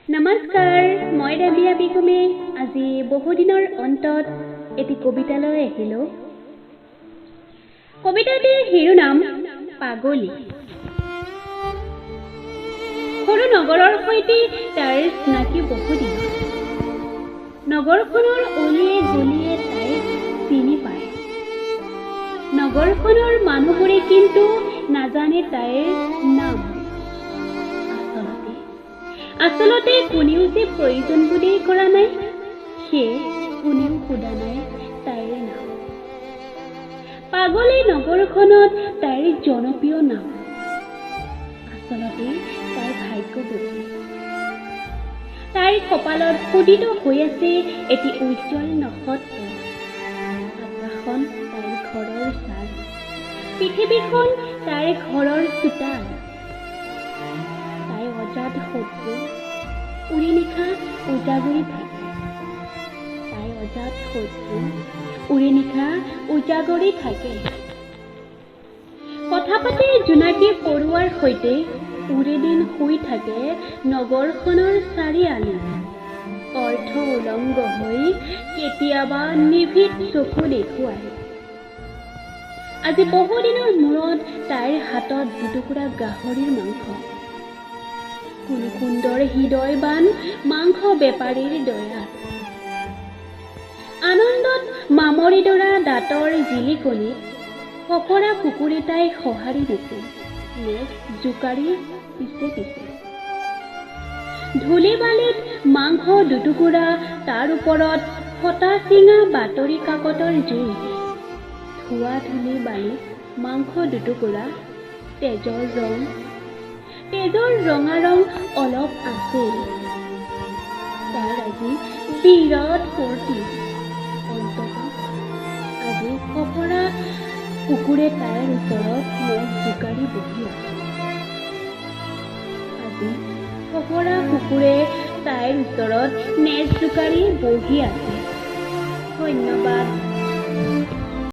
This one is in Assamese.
নমস্কাৰ, মই ৰাবিয়া বেগমে আজি বহুদিনৰ অন্তত এটি কবিতালৈ আহিলোঁ। কবিতাটিৰ শিৰোনাম পাগলী। সৰু নগৰৰ সৈতে তাইৰ চিনাকি বহুদিনৰ। নগৰখনৰ অলিয়ে গলিয়ে তাইক চিনি পায়। নগৰখনৰ মানুহবোৰে কিন্তু নাজানে তাইৰ নাম। আচলতে কোনেও যে প্ৰয়োজন বোধেই কৰা নাই, সেয়ে কোনেও সোধা নাই তাইৰ নাম। পাগলী নগৰখনত তাইৰ জনপ্ৰিয় নাম। আচলতে তাইৰ ভাগ্যৱতী। তাইৰ কপালত খোদিত হৈ আছে এটি উজ্জ্বল নক্ষত্ৰ। আকাশখন তাইৰ ঘৰৰ ছাল, পৃথিৱীখন তাইৰ ঘৰৰ চোতাল। তাই অজাত শত্ৰু উৰি নিশা উজাগৰি থাকে। তাই অজাত শত্ৰু উৰি নিশা উজাগৰি থাকে। কথা পাতে জোনাকী পৰুৱাৰ সৈতে, উৰে দিন শুই থাকে নগৰখনৰ চাৰিআলিত। অৰ্থ উলংগ হৈ কেতিয়াবা নিভৃত চকু দেখুৱায়। আজি বহুদিনৰ মূৰত তাইৰ হাতত দুটুকুৰা গাহৰিৰ মাংস। কোনো সুন্দৰ হৃদয়বান মাংস বেপাৰীৰ দয়াত। আনন্দত মামৰিডৰা দাঁতৰ জিলিকনিত ফকৰা কুকুৰ এটাই সঁহাৰি দিছে, নেজ জোকাৰি পিছে পিছে। ধূলি বালিত মাংস দুটুকুৰা, তাৰ ওপৰত ফটা চিঙা বাতৰি কাকতৰ জুই। ধোৱা ধূলি বালিত মাংস দুটুকুৰা, তেজৰ ৰং, তেজৰ ৰঙা ৰং অলপ আছেই। তাৰ আজি বিৰাট ফূৰ্তি। অন্ততঃ আজি ফকৰা কুকুৰে তাইৰ ওচৰত নেজ জোকাৰি বহি আছে। আজি ফকৰা কুকুৰে তাইৰ ওচৰত নেজ জোকাৰি বহি আছে। ধন্যবাদ।